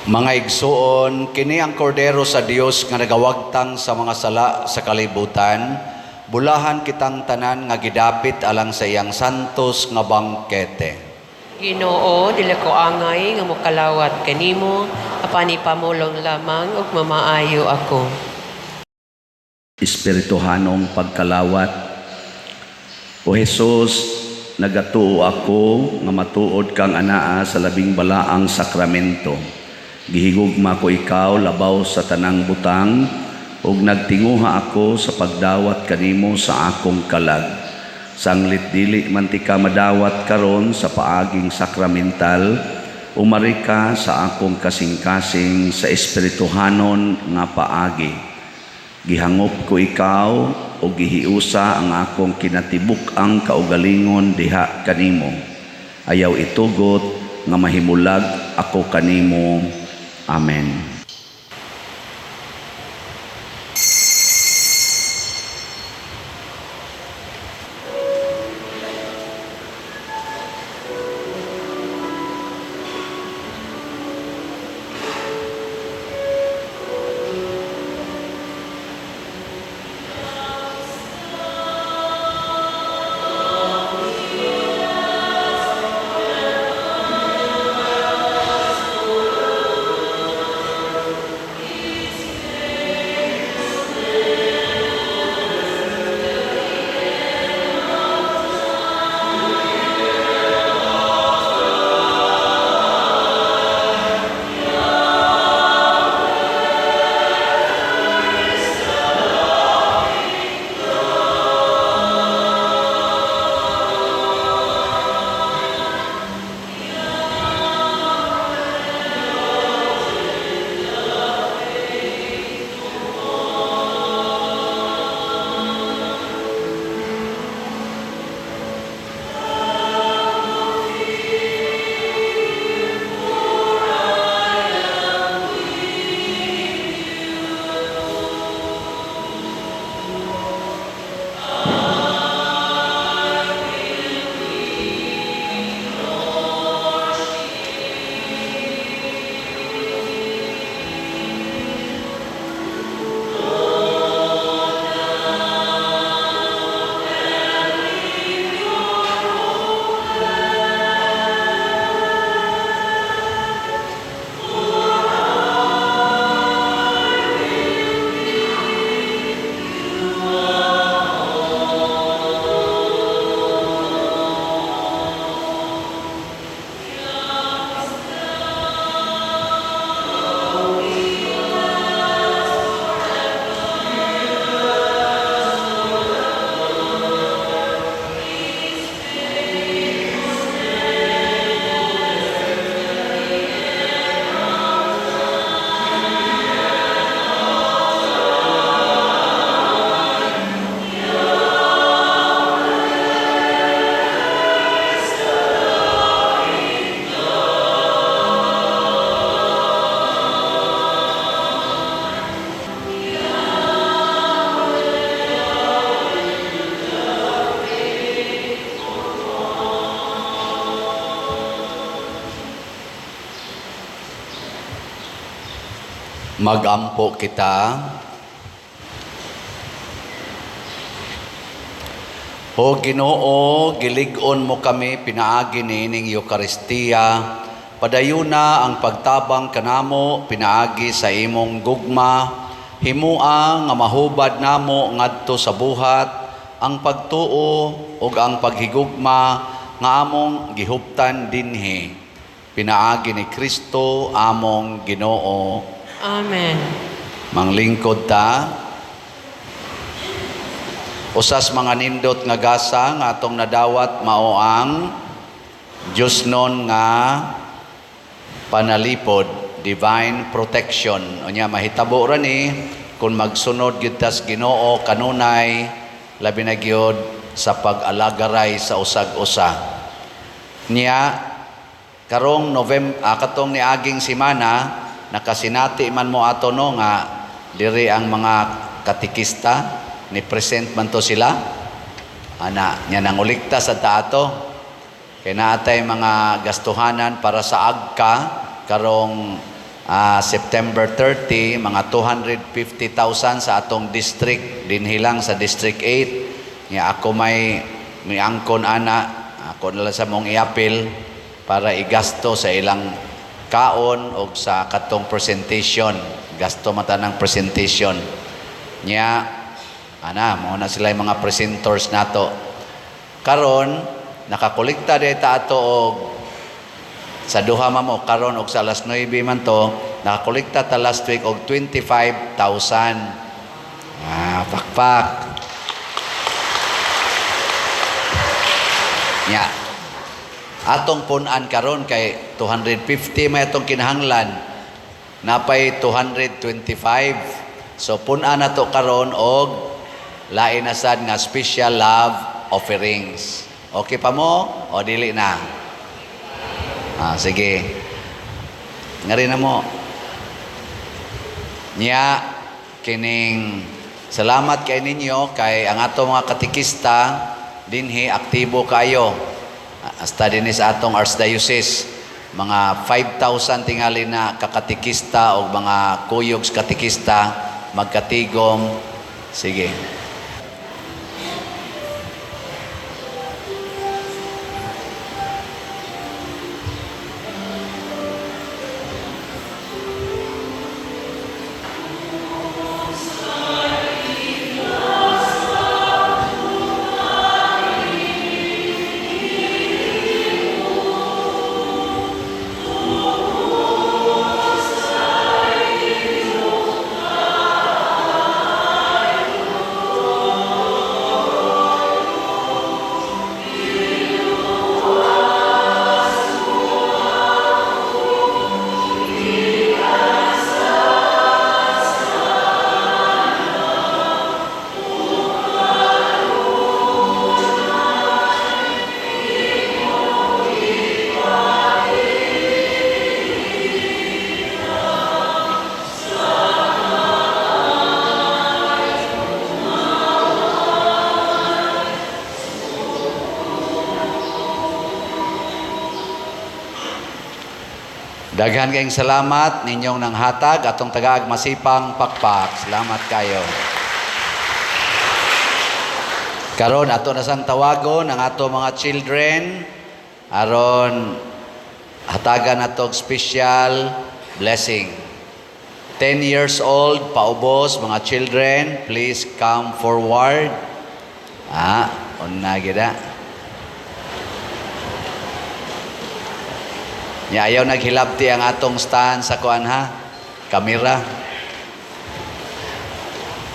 Mga igsuon, kini ang kordero sa Dios nga nagawagtang sa mga sala sa kalibutan. Bulahan kitang tanan nga gidapit alang sa iyang santos nga bangkete.
Ginoo, dili ko angay nga mokalawat kanimo, apan ipamulong lamang ug mamaayo ako.
Espirituhanong pagkalawat. O Hesus, nagatuo ako nga matuod kang anaa sa labing balaang sakramento. Gihigugma ko ikaw labaw sa tanang butang ug nagtinguha ako sa pagdawat kanimo sa akong kalag. Sanglit dili man ti ka madawat karon sa paaging sakramental, umari ka sa akong kasing-kasing sa espirituhanon nga paagi. Gihangop ko ikaw o gihiusa ang akong kinatibuk-ang kaugalingon diha kanimo. Ayaw itugot nga mahimulag ako kanimo. Amen. Magampo kita. O Ginoo, gilig-on mo kami pinaagi niining Eukaristiya. Padayuna ang pagtabang kanamo pinaagi sa imong gugma. Himua nga mahubad namo ngadto sa buhat ang pagtuo ug ang paghigugma nga among gihuptan dinhi. Pinaagi ni Kristo among Ginoo.
Amen.
Manglingkod ta. Usas mga nindot nga gasa nga atong nadawat mao ang Diyos nun nga panalipod, divine protection. Unya mahitabo ra ni kung magsunod gyud tas Ginoo kanunay, labi na gyud sa pag-alagaray sa usag-usa. Niya karong November, katong niaging semana nakasinati man mo ato no nga diri ang mga katikista ni present man to sila ana nya nangulikta sa taato kay naatay mga gastuhanan para sa agka karong September 30, mga 250,000 sa atong district, dinhi lang sa District 8. Nga ako may miangkon ana, ako na lang sa mong iapil para igasto sa ilang kaon o sa katong presentation. Gasto mata ng presentation. Nya, ana, mao na sila yung mga presenters nato. Karon, nakakolekta data ato og sa duha man mo karon og sa alas 9 man to, nakakolekta ta last week og 25,000. Ah, pakpak. Nya. Atong punan karon kay 250 may atong kinahanglan. Napay 225. So punan nato karon og lain na sad nga special love offerings. Okay pa mo o dili na? Ah, sige. Ngari na mo. Nya kining salamat kay ninyo kay ang ato mga katikista dinhi aktibo kayo. Hasta dinhi sa atong archdiocese mga 5,000 tingali na kakatikista o mga kuyog sa katikista magkatigom. Sige. Daghan kayong salamat ninyong nanghatag atong tagaag masipang pakpak. Salamat kayo. Karon ato na sang tawagon ang ato mga children aron hatagan nato og special blessing. 10 years old paubos mga children, please come forward. Ah, una gida. Nya ayaw naghilabti ang atong stand sa kuan ha. Kamera.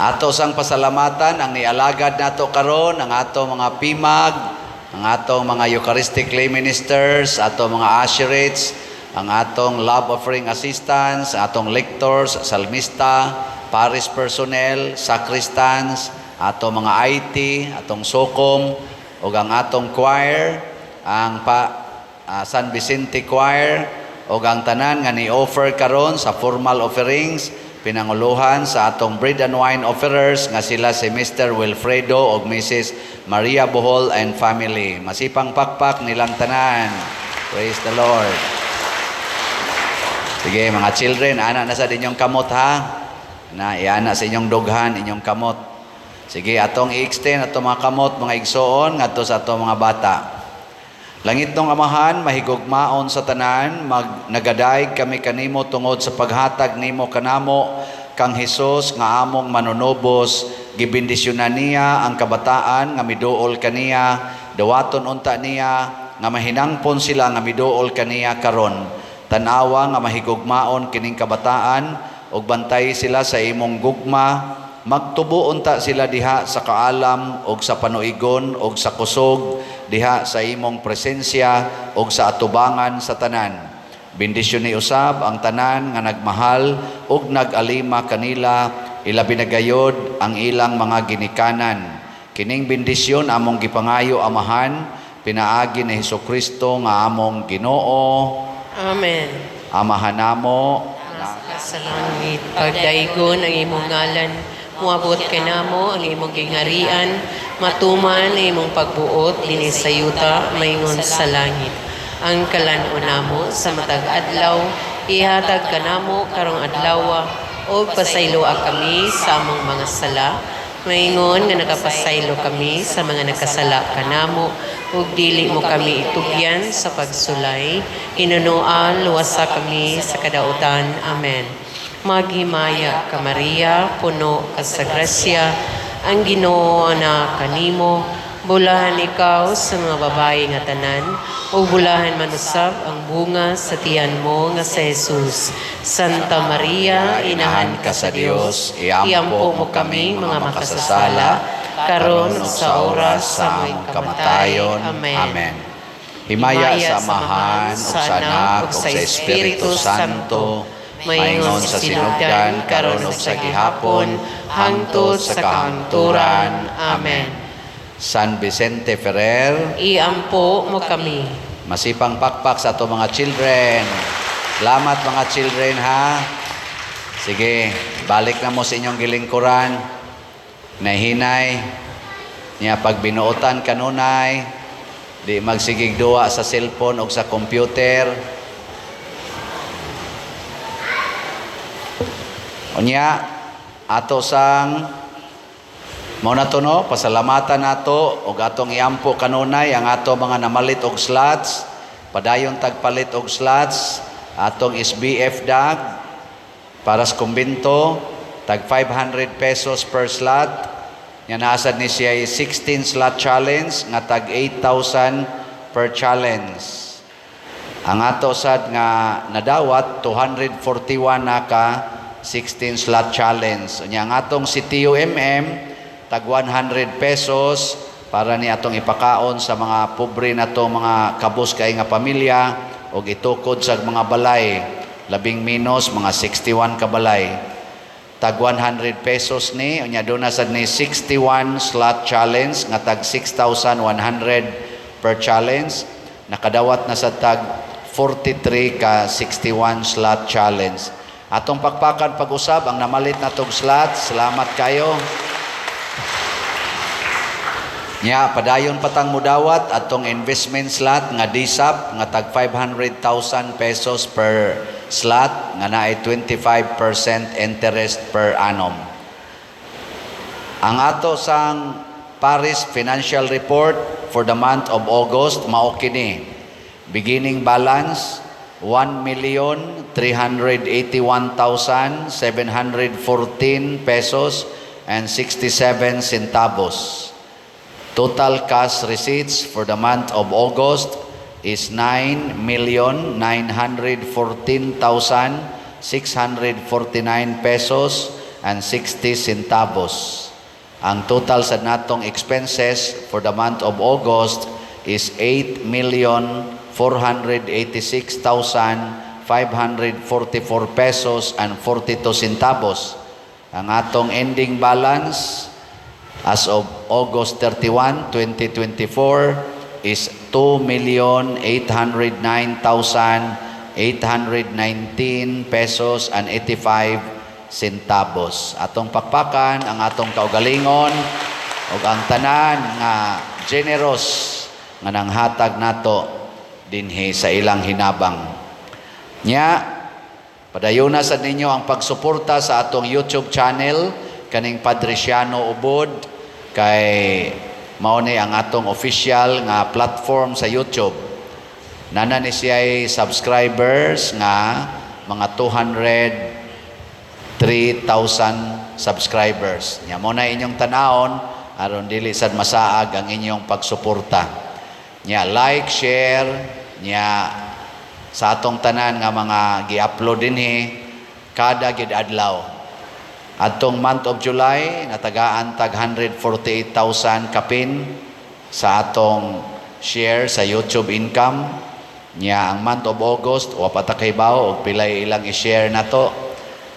Ato sang pasalamatan ang nialagad nato karon ang ato mga PIMAG, ang atong mga Eucharistic lay ministers, ato mga usherates, ang atong love offering assistants, atong lectors, salmista, parish personnel, sacristans, ato mga IT, atong SOCOM, ug ang atong choir, ang San Vicente Choir, ug ang tanan nga ni-offer karon sa formal offerings, pinanguluhan sa atong bread and wine offerers nga sila si Mr. Wilfredo ug Mrs. Maria Bohol and family. Masipang pakpak nilang tanan. Praise the Lord. Sige, mga children, ana na sa inyong kamot ha. Na iana sa inyong dughan, inyong kamot. Sige, atong i-extend atong mga kamot, mga igsoon ngadto sa atong mga bata. Langitnong Amahan, mahigugmaon sa tanan, mag nagadayeg kami kanimo tungod sa paghatag nimo kanamo kang Hesus nga among manunubos. Gibendisyonan niya ang kabataan nga miduol kaniya, dawaton unta niya nga mahinangpon sila nga miduol kaniya karon. Tan-awa nga mahigugmaon kining kabataan ug bantay sila sa imong gugma. Magtubo unta sila diha sa kaalam og sa panuigon og sa kusog diha sa imong presensya og sa atubangan sa tanan. Bendisyon ni usab ang tanan nga nagmahal ug nag-alima kanila, ilabi na gayod ang ilang mga ginikanan. Kining bendisyon among gipangayo, Amahan, pinaagi ni Hesukristo nga among Ginoo.
Amen.
Amahan namo
Sa langit, pagdaygon ang imong ngalan, muabot kanamo ang imong gingharian, matuman ang imong pagbuot dinhi sa yuta maingon sa langit. Ang kalan-on namo sa matag adlaw, Ihatag kanamo karong adlaw, ug pasayloa kami sa among mga sala, maingon nga nakapasaylo kami sa mga nakasala kanamo, ug dili mo kami itugyan sa pagsulay, hinunoa luwasa kami sa kadautan. Amen. Maghimaya ka, Maria, puno ka sa grasya, ang Ginoo na kanimo, bulahan ikaw sa mga babae nga tanan, ug bulahan man usab ang bunga sa tiyan mo nga si Jesus. Santa Maria, inahan ka sa Dios, iampo mo kami mga makasasala, karon ug sa oras sa among kamatayon. Amen.
Amen. Himaya sa Amahan, ug sa Anak, ug sa Espiritu Santo, maingon sa sinugdan, karon ug sa gihapon, hangtod sa kahangturan. Amen. San Vicente Ferrer,
Iampo mo kami.
Masipang pakpak sa ato mga children. Salamat, mga children, ha. Sige, balik na mo sa inyong gilingkuran. Nahinay. Nya pag binuotan kanunay, di magsigig duwa sa cellphone o sa computer. Unya, ato sang mao na to, no, pasalamatan nato og atong iampo kanunay ang ato mga namalit og slots, padayon tagpalit og slots, atong SBF dag para sa kumbinto, tag 500 pesos per slot. Nga naasad ni siya ay 16 slot challenge nga tag 8,000 per challenge. Ang ato sad nga nadawat, 241 na ka 16 slot challenge. Unya ang atong si TUMM tag 100 pesos para ni atong ipakaon sa mga pobre nato, mga kabus kay nga pamilya, og itukod sa mga balay, labing minus mga 61 ka balay. Tag 100 pesos ni. Unya doon na sad ni 61 slot challenge nga tag 6,100 per challenge. Nakadawat na sa tag 43 ka 61 slot challenge. Atong pakpakan pag-usab ang namalit na tog slot. Salamat kayo. Nya padayon patang mudawat atong investment slot nga DSAP nga tag 500,000 pesos per slot nga naay 25% interest per annum. Ang ato sang Parish Financial Report for the month of August mao kini. Beginning balance, 1,381,714 pesos and 67 centavos. Total cash receipts for the month of August is 9,914,649 pesos and 60 centavos. Ang total sa natong expenses for the month of August is 8,486,544 pesos and 42 centavos. Ang atong ending balance as of August 31, 2024 is 2,809,819 pesos and 85 centavos. Atong pakpakan ang atong kaugalingon ug ang tanan nga generous nga nanghatag nato dinhi sa ilang hinabang. Nya, padayuna sad ninyo ang pagsuporta sa atong YouTube channel kaning Padriciano Ubod, kay mao ni ang atong official nga platform sa YouTube. Nana ni siya subscribers nga mga 203,000 subscribers. Nya mo na inyong tanawon aron dili sad masaag ang inyong pagsuporta. Nya like, share, nya sa atong tanan nga mga gi-upload dinhi kada gid adlaw. Atong month of July natagaan tag 148,000 kapin sa atong share sa YouTube income. Nya ang month of August wa pa ta kahibaw og pilay ilang i-share nato.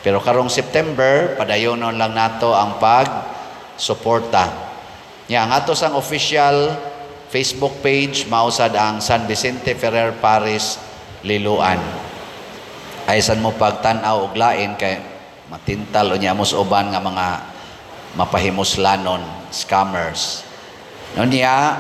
Pero karong September padayonon lang nato ang pag suporta. Nya ang ato sang official Facebook page mao sad ang San Vicente Ferrer Parish Liloan. Ay san mo pagtan-aw og lain kay matintal unya mo sa uban nga mga mapahimuslanon, scammers. No niya,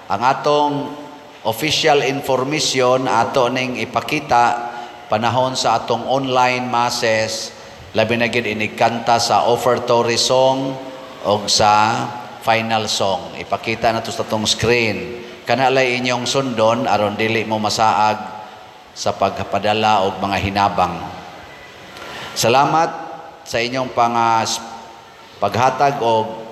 ang atong official information ato ning ipakita panahon sa atong online masses, labi na gyud inig kanta sa offertory song og sa final song. Ipakita na to sa atong screen. Kana lay inyong sundon aron dili mo masaag sa pagpadala og mga hinabang. Salamat sa inyong paghatag og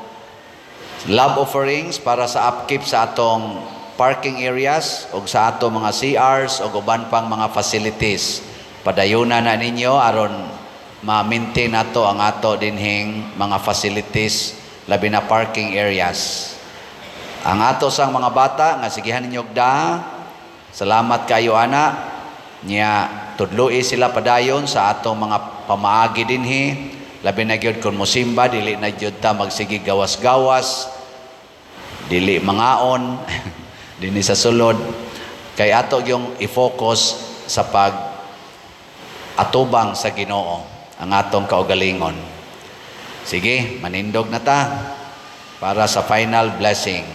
love offerings para sa upkeep sa atong parking areas og sa atong mga CRs og uban pang mga facilities. Padayuna na ninyo aron ma-maintain nato ang ato dinhing mga facilities, labi na parking areas. Ang ato sang mga bata nga sigihan ninyo og da, salamat kayo ana nya. Tudloi sila padayon sa atong mga pamaagi dinhi, labi na gyud kung mosimba, dili na gyud ta magsige gawas-gawas, dili mangaon dinhi sa sulod, kay ato yung i-focus sa pag atubang sa Ginoo ang atong kaugalingon. Sige, manindog na ta para sa final blessing.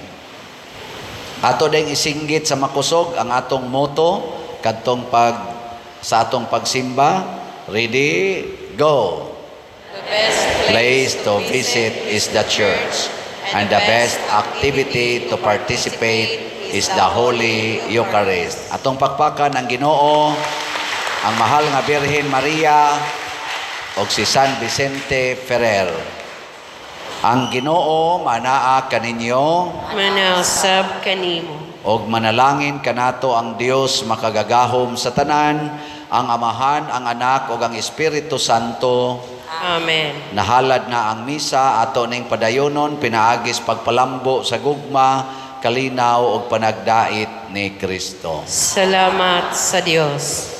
Ato ding isinggit sa makusog ang atong motto kadtong pag sa atong pagsimba. Ready, go.
The best
Place to visit is the church, and the best activity to participate is the Holy Eucharist. Atong pakpakan ang Ginoo, ang mahal nga Birhen Maria, og si San Vicente Ferrer. Ang Ginoo manaa kaninyo.
Manausab kanimo.
Og manalangin kanato ang Dios makagagahom sa tanan, ang Amahan, ang Anak ug ang Espiritu Santo.
Amen.
Nahalad na ang misa, ato ning padayonon pinaagis pagpalambo sa gugma, kalinaw ug panagdait ni Kristo.
Salamat sa Dios.